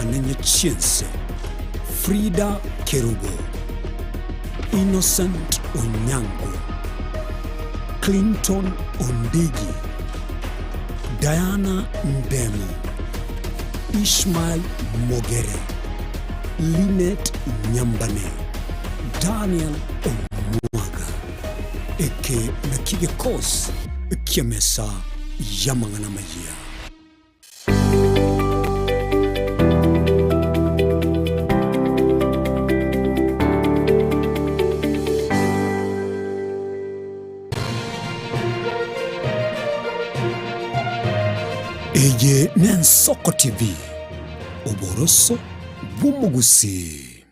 Diana Nyachiense, Frida Kerubo, Innocent Onyango, Clinton Ondigi, Diana Ndemo, Ishmael Mogere, Linet Nyambane, Daniel Omwaga. Eke nakio gekosi ki'emesa y'amang'ana amayia. Eye n'Ensoko TV, oboroso bw'omogusii.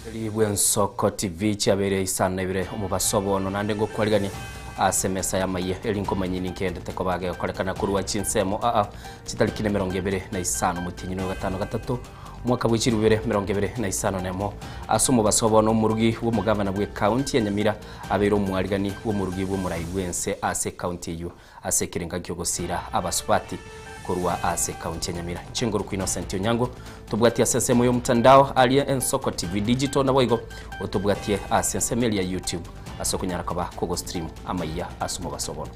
Eri bw'Ensoko TV chiabeire isano na ibere omobaso bono naende ngokwarigania ase emesa y'amayia eri nkomanyia ningendete koba gegokorekana korwa chinsemo aa Chitariki nemerongo ebere na isano omotienyi oyo gatano gatato, omwaka bwe chilifu ibere emerongo ebere na isano nemo. Ase omobaso bono omorugi bw'omogavana bw'ecounty ya Nyamira abeire omwarigani bw'omorugi bw'omorai bw'ense ase ecounty eyio ase ekerenga ki'ogosiira abasubati korwa ase ecounty ya Nyamira. Chinguru Innocent Onyango tobwatie ase ensemo y'omotandao aria Ensoko TV Digital naboigo otobwatie ase ensemo eria ya YouTube ase okonyara koba kogostream amaiya ase omobaso bono.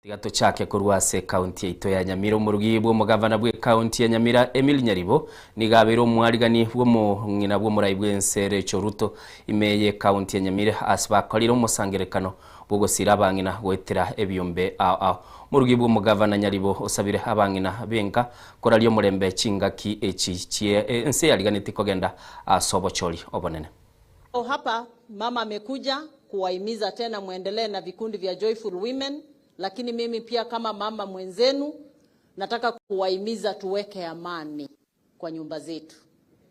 Tiga tochake korwa ase ekaunti yaito ya Nyamira. Omorugi bw'omogavana bw'ekaunti ya Nyamira Emily Nyaribo nigo abeire omwarigani bw'omong'ina bw'omorai bw'ense Rachel Ruto ime y'ekaunti ya Nyamira ase bakorire omosangerekano bw'ogosiira abang'ina goetera ebiombe ao ao. Morugi bw'omogavana Nyaribo osabire abang'ina b'enka koraria omorembe chingaki echi chie ense yariganetie kogenda ase obochori obonene. Hapa mama amekuja kuwahimiza tena muendelee na vikundi vya Joyful Women, lakini mimi pia kama mama mwenzenu nataka kuwahimiza tuweke amani kwa nyumba zetu,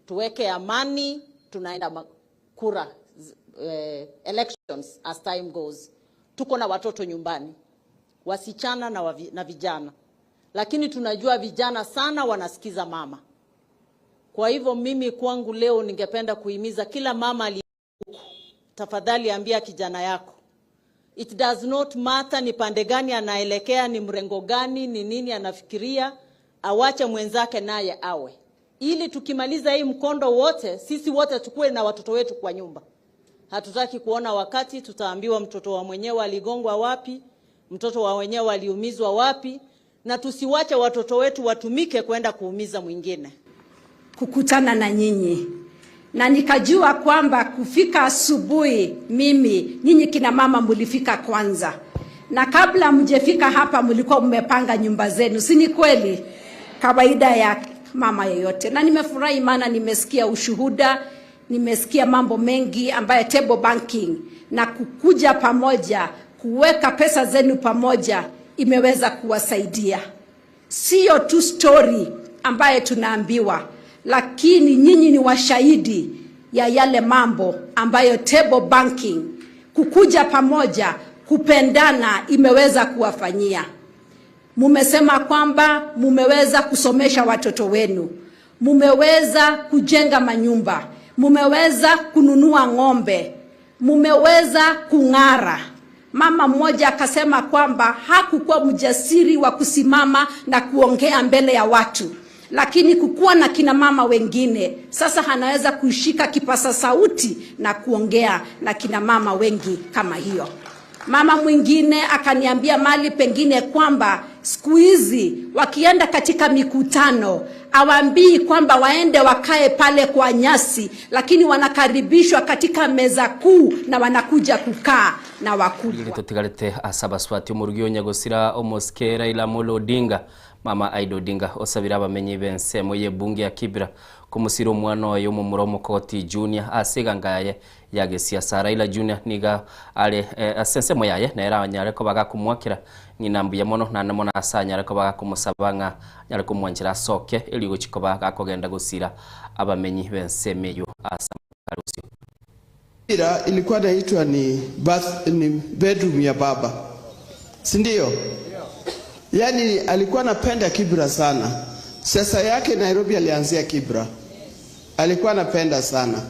tuweke amani. Tunaenda kura eh, elections as time goes. Tuko na watoto nyumbani, wasichana na, wavi, na vijana, lakini tunajua vijana sana wanasikiza mama. Kwa hivyo mimi kwangu leo ningependa kuhimiza kila mama aliye tafadhali ambia kijana yako it does not matter ni pande gani anaelekea, ni mrengo gani, ni nini anafikiria, awache mwenzake naye awe, ili tukimaliza hii mkondo wote, sisi wote tukue na watoto wetu kwa nyumba. Hatutaki kuona wakati tutaambiwa mtoto wa mwenyewe aligongwa wapi, mtoto wa wenyewe aliumizwa wapi, na tusiwache watoto wetu watumike kwenda kuumiza mwingine. Kukutana na nyinyi na nikajua kwamba kufika asubuhi, mimi nyinyi kina mama mlifika kwanza, na kabla mjefika hapa mlikuwa mmepanga nyumba zenu, si ni kweli? Kawaida ya mama yeyote. Na nimefurahi maana nimesikia ushuhuda, nimesikia mambo mengi ambayo table banking na kukuja pamoja, kuweka pesa zenu pamoja imeweza kuwasaidia. Sio tu story ambaye tunaambiwa, lakini nyinyi ni washahidi ya yale mambo ambayo table banking, kukuja pamoja, kupendana imeweza kuwafanyia. Mumesema kwamba mumeweza kusomesha watoto wenu, mumeweza kujenga manyumba, mumeweza kununua ng'ombe, mumeweza kung'ara. Mama mmoja akasema kwamba hakukuwa mjasiri wa kusimama na kuongea mbele ya watu, lakini kukuwa na kina mama wengine sasa anaweza kushika kipasa sauti na kuongea na kina mama wengi kama hiyo. Mama mwingine akaniambia mali pengine kwamba siku hizi wakienda katika mikutano awaambii kwamba waende wakae pale kwa nyasi, lakini wanakaribishwa katika meza kuu na wanakuja kukaa na wakubwa. Tutigarete ase abasubati omorugi o Nyagosira omosike Raila Amolo Odinga. Mama Aida Odinga osabire abamenyi b'ensemo y'ebunge ya Kibra komosira omwana oye omomura omokogoti Junior ase eganga yaye ya gesiasa. Raila Junior nigo are ase ensemo yaye nere anyare koba gakomwakera ng'ina mbuya mono naende mono ase anyare koba gakomosaba ng'a anyare komwanchera asoke erio gochia koba gakogenda gosira abamenyi b'ensemo eyio ase amatuko are bosio. Kibira ilikuwa naitwa ni, bath, ni bedroom ya baba, si ndio? Yaani alikuwa anapenda Kibra sana. Siasa yake Nairobi alianzia Kibra, alikuwa anapenda sana,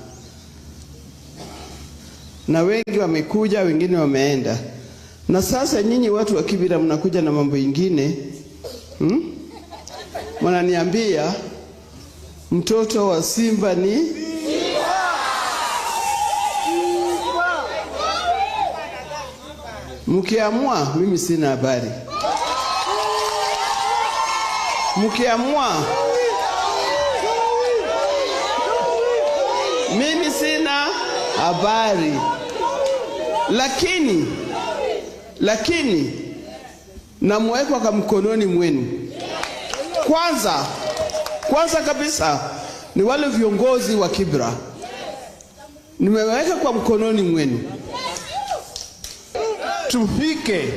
na wengi wamekuja, wengine wameenda. Na sasa nyinyi watu wa Kibra mnakuja na mambo ingine hmm? Mnaniambia mtoto wa simba ni Mkiamua, mimi sina habari. Mkiamua, mimi sina habari, lakini lakini namwekwa kwa mkononi mwenu. Kwanza kwanza kabisa ni wale viongozi wa Kibra, nimeweka kwa mkononi mwenu. Tufike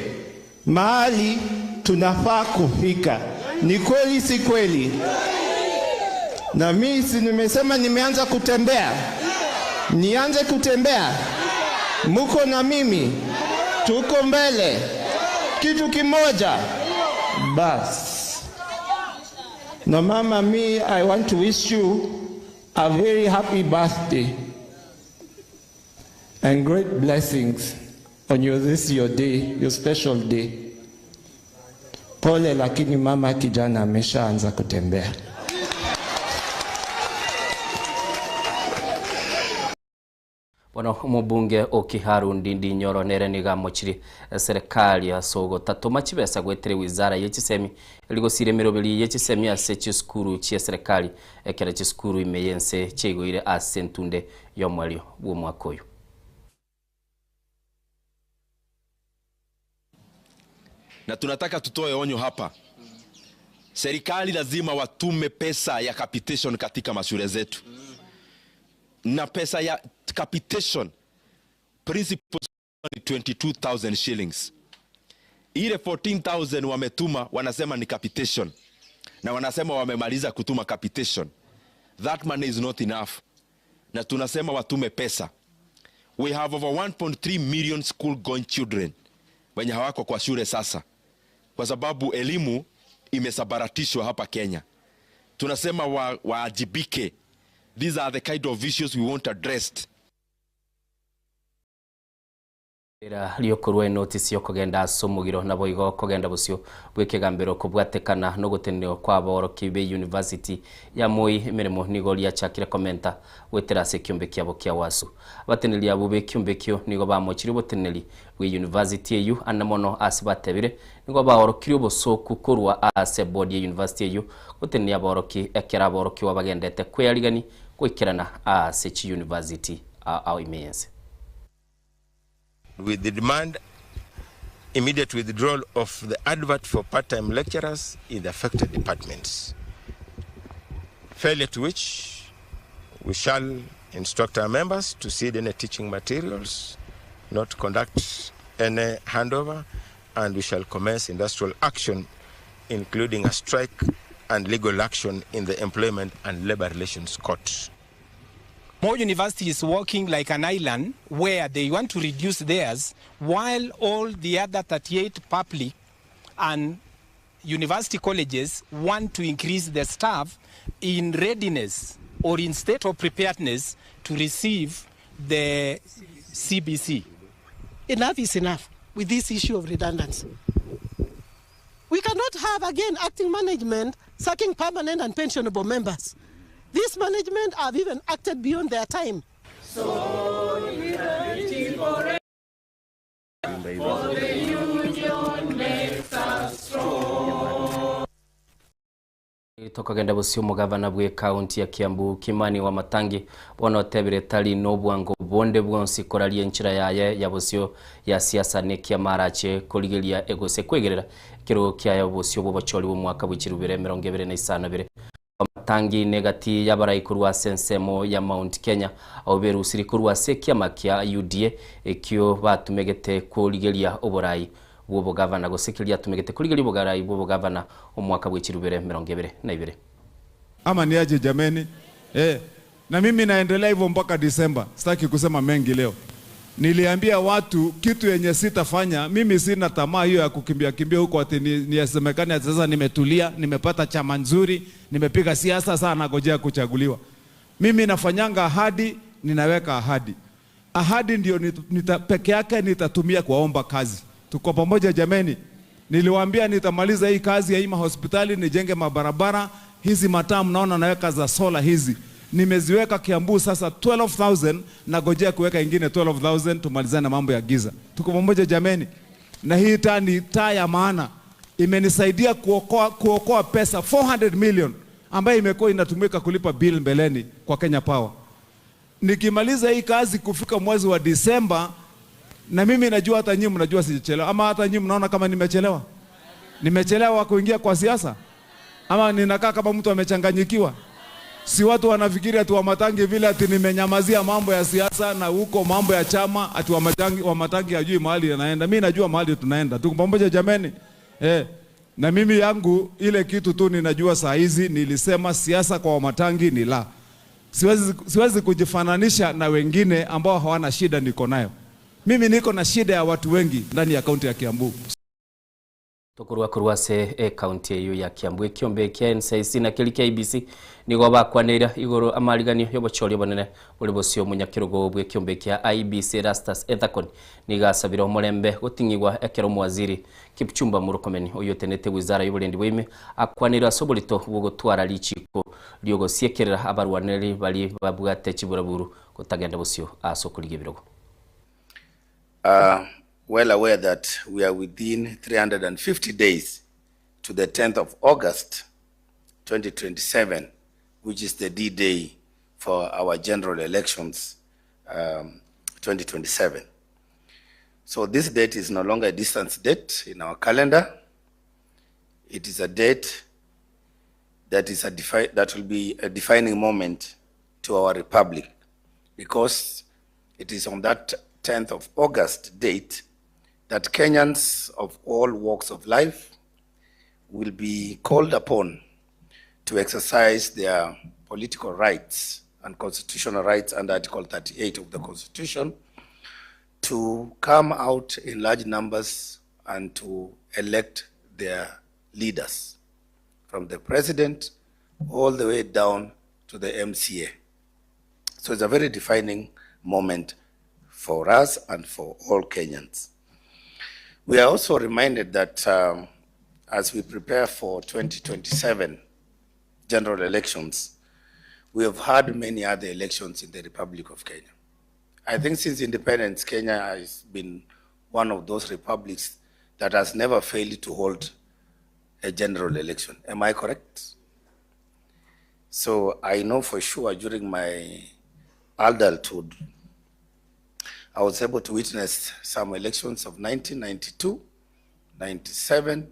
mahali tunafaa kufika. Ni kweli si kweli? Na mimi si nimesema nimeanza kutembea, nianze kutembea. Muko na mimi, tuko mbele, kitu kimoja bas. Na mama, me I want to wish you a very happy birthday and great blessings on your this your day, your special day. Pole, lakini mama kijana ameshaanza kutembea. Bono omobunge o Kiharu Ndindi Nyoro nere nigo amochirie eserekari ase ogotatoma chibesa goetera ewizara ye chisemi eri gosira emeroberi ye chisemi ase chisukuru chie eserekari ekero chisukuru ime y'ense chiaigoire ase entunde y'omoerio bw'omwaka oyo. Na tunataka tutoe onyo hapa, serikali lazima watume pesa ya capitation katika mashule zetu, na pesa ya capitation principal ni 22,000 shillings. Ile 14,000 wametuma wanasema ni capitation, na wanasema wamemaliza kutuma capitation. That money is not enough, na tunasema watume pesa. We have over 1.3 million school going children wenye hawako kwa shule sasa, kwa sababu elimu imesabaratishwa hapa Kenya. Tunasema waajibike. These are the kind of issues we want addressed. Era riokorwa enotisi yokogenda ase omogiro nabo igo okogenda bosio bw'ekegambero kobwatekana nogotenenio kwa aboroki be university ya Moi emeremo nigo riachakire komenta goetera ase ekiombe kiabo kia Wasu. Abateneri abwo b'ekiombe ekio nigo bamochirie oboteneri bwe university eyio ande mono ase batebire nigo baorokirie obosoku korwa ase board ya university eyio gotenenia aboroki ekero aborokigwa bagendete kweyarigani goikerana ase chi university ao ime y'ense. With the demand immediate withdrawal of the advert for part-time lecturers in the affected departments. Failure to which, we shall instruct our members to seed any teaching materials, not conduct any handover, and we shall commence industrial action, including a strike and legal action in the Employment and Labor Relations Court. Moi University is working like an island where they want to reduce theirs, while all the other 38 public and university colleges want to increase their staff in readiness or in state of preparedness to receive the CBC. Enough is enough with this issue of redundancy. We cannot have, again, acting management sacking permanent and pensionable members. This management have even acted beyond their time. Solidarity forever, for the union makes us strong. Tokogenda bosio omogavana bw'ekaunti ya Kiambu Kimani Wamatangi bono otebire tari nobwango bonde bwonsi koraria enchera yaye ya bosio ya siasa nekiama arache korigeria gose kwegerera ekerogo kiaye obosio bw'obochori bw'omwaka bwe chirubere 25 ibere. Wamatangi negati y'abarai korwa ase ensemo ya Mount Kenya abwo berusiri korwa ase ekiama kia UDA ekio batumegete korigeria oborai bw'obogavana gose keria atumegete korigeria obogarai bw'obogavana omwaka bwe chirubere 22. Ama niaje jameni? Eh, na mimi naendelea hivyo mpaka Disemba. Sitaki kusema mengi leo. Niliambia watu kitu yenye sitafanya, mimi sina tamaa hiyo ya kukimbia kimbia huko ati nisemekane ati sasa nimetulia, nimepata chama nzuri, nimepiga siasa sasa nagojea kuchaguliwa. Mimi nafanyanga ahadi, ninaweka ahadi. Ahadi ndio peke yake nitatumia kuwaomba kazi. Tuko pamoja jameni? Niliwaambia nitamaliza hii kazi ya hii mahospitali, nijenge mabarabara, hizi mataa mnaona naweka za sola hizi. Nimeziweka Kiambu sasa 12,000 nagojea kuweka ingine 12,000 tumalizane na mambo ya giza. Tuko pamoja jameni? Na hii taa ni taa ya maana. Imenisaidia kuokoa pesa 400 million ambayo imekuwa inatumika kulipa bill mbeleni kwa Kenya Power. Nikimaliza hii kazi kufika mwezi wa Disemba, na mimi najua hata nyinyi mnajua sijachelewa, ama hata nyinyi mnaona kama nimechelewa? Nimechelewa kuingia kwa siasa? Ama ninakaa kama mtu amechanganyikiwa? Si watu wanafikiri ati Wamatangi vile ati nimenyamazia mambo ya siasa na huko mambo ya chama, ati Wamatangi hajui mahali yanaenda. Mimi najua mahali tunaenda. Tuko pamoja jameni? Na mimi yangu ile kitu tu ninajua saa hizi, nilisema siasa kwa Wamatangi ni la. Siwezi kujifananisha na wengine ambao hawana shida niko nayo. Mimi niko na shida ya watu wengi ndani ya kaunti ya Kiambu. Tokorwa korwa ase ekaunti eyio ya Kiambu ekiombe kia NCIC na keri kia IEBC nigo bakwaneire igoro amariganio y'obochori obonene bore bosio omonyakerogo bw'ekiombe kia IEBC Erastus Ethekon nigo asabire omorembe goting'igwa ekero omowaziri Kipchumba Murkomen oyio otenete wizara y'oborendi bwaime akwaneire ase oborito bw'ogotwara richiko riogosiekerera abarwaneri baria babwate chiburaburu gotagenda bosio ase okorigia ebirogo. Are well aware that we are within 350 days to the 10th of August 2027, which is the D-Day for our general elections, 2027. So this date is no longer a distance date in our calendar. It is a date that is a that will be a defining moment to our republic, because it is on that 10th of August date that Kenyans of all walks of life will be called upon to exercise their political rights and constitutional rights under Article 38 of the Constitution, to come out in large numbers and to elect their leaders, from the president all the way down to the MCA. So it's a very defining moment for us and for all Kenyans. We are also reminded that as we prepare for 2027 general elections, we have had many other elections in the Republic of Kenya. I think since independence, Kenya has been one of those republics that has never failed to hold a general election. Am I correct? So I know for sure during my adulthood, I was able to witness some elections of 1992, 97,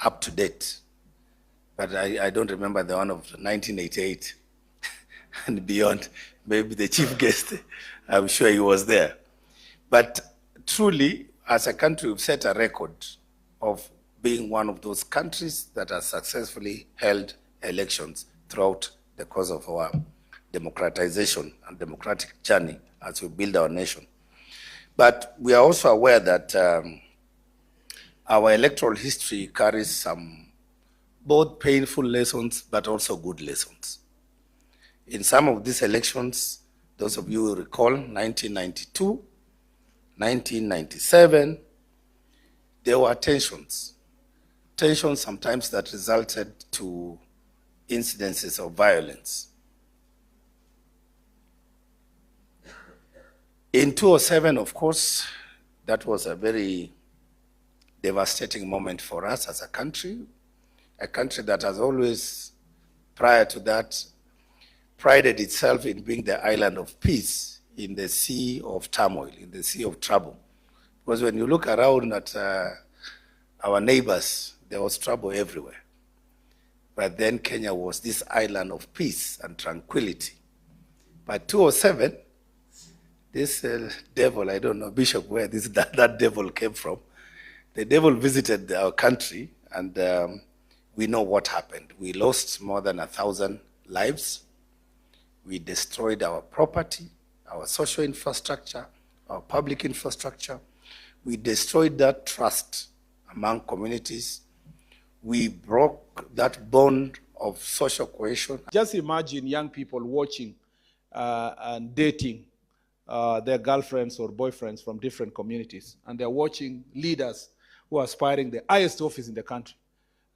up to date. But I don't remember the one of 1988 and beyond. Maybe the chief guest, I'm sure he was there. But truly, as a country, we've set a record of being one of those countries that has successfully held elections throughout the course of our democratization and democratic journey as we build our nation. But we are also aware that our electoral history carries some both painful lessons, but also good lessons. In some of these elections, those of you who recall, 1992, 1997, there were tensions. Tensions sometimes that resulted to incidences of violence. In 2007, of course, that was a very devastating moment for us as a country. A country that has always, prior to that, prided itself in being the island of peace in the sea of turmoil, in the sea of trouble. Because when you look around at uh, our neighbors, there was trouble everywhere. But then Kenya was this island of peace and tranquility. But 207, this uh, devil, I don't know, Bishop, where this that, that devil came from, the devil visited our country, and um, we know what happened. We lost more than a thousand lives. We destroyed our property, our social infrastructure, our public infrastructure. We destroyed that trust among communities. We broke that bond of social cohesion. Just imagine young people watching uh, and dating uh, their girlfriends or boyfriends from different communities, and they're watching leaders who are aspiring the highest office in the country,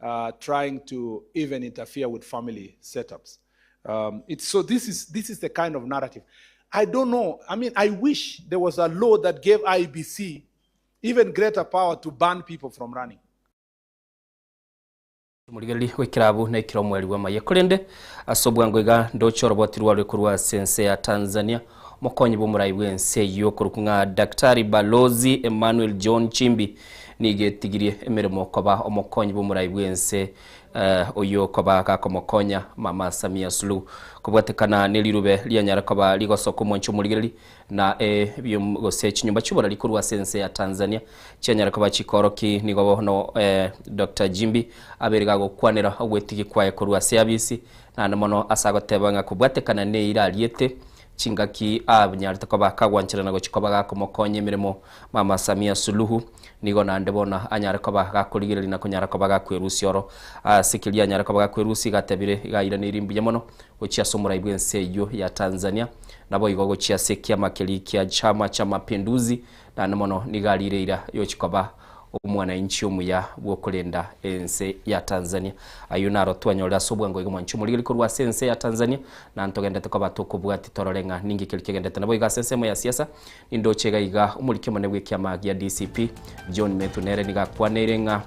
uh, trying to even interfere with family setups. Um, it's, so this is, this is the kind of narrative. I don't know. I mean, I wish there was a law that gave IBC even greater power to ban people from running. Omorigereria bw'ekerabu naikire omweri bw'amayia korende ase obwango iga ndoche oroboti rwarwe korwa ase ense ya Tanzania omokonyi bw'omorai bw'ense eyio okorokwa ng'a Daktari Balozi Emmanuel John Chimbi nigo etigirie emeremo koba omokonyi bw'omorai bw'ense oyio koba gakomokonya Mama Samia Suluhu kobwatekana nerirube rianyare koba rigosoka omwancho omorigereria Na ebio gose chinyomba chi'oborari korwa ase ense ya Tanzania chianyare koba chikoroki. Nigo bono Doctor Jimbi abeire gagokwanera ogwetigia kwaye korwa ase abisi, naende mono ase agoteba ng'a kobwatekana neira ariete chingaki anyarete koba kagwancherana gochia koba gakomokonya emeremo Mama Samia Suluhu. Nigo naende bono anyare koba gakorigereria na konyara koba gakwerusia oro ase keria anyare koba gakwerusia iga atebire iga airaneirie mbuya mono gochia ase omorai bw'ense eyio ya Tanzania, naboigo gochia ase ekiama keria kia Chama cha Mapinduzi, naende mono nigo arire eira yochia koba omwananchi omuya bw'okorenda ense ya Tanzania. Ayio naro twanyorire ase obwango iga mwanchi omorigeri korwa ase ense ya Tanzania, na ntogendete koba tokobwatia torore ng'a ninki keria kegendete. Naboigo ase ensemo ya siasa, nindoche iga iga omoriki omonene bw'ekiama gia DCP, John Methu nere nigo akwaneire ng'a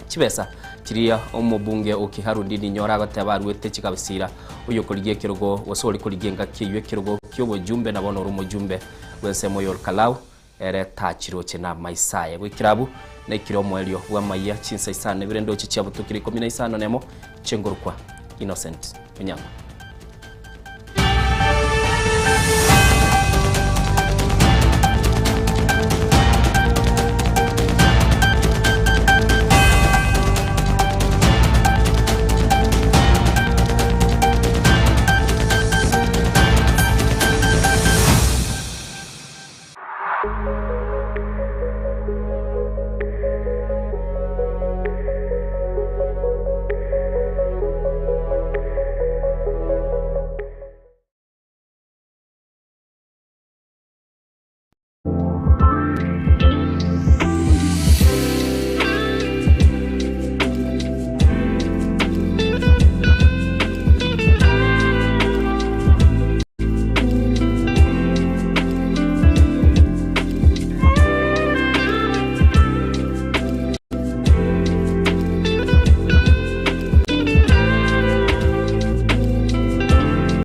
chibesa chiria omobunge o Kiharu Ndindi Nyoro agoteba aruete chikabsira oyokorigia ekerogo gose ore korigia engaki eyio ekerogo ki'obojumbe na bono ore omojumbe bw'ensemo ya Olkalau ere tachiroche namaiso aye. Goikera abwo naikire omoerio bw'amayia chinsa isano ibere ndoche chiabutukire ikomi na isano nemo chengorokwa Innocent Onyango.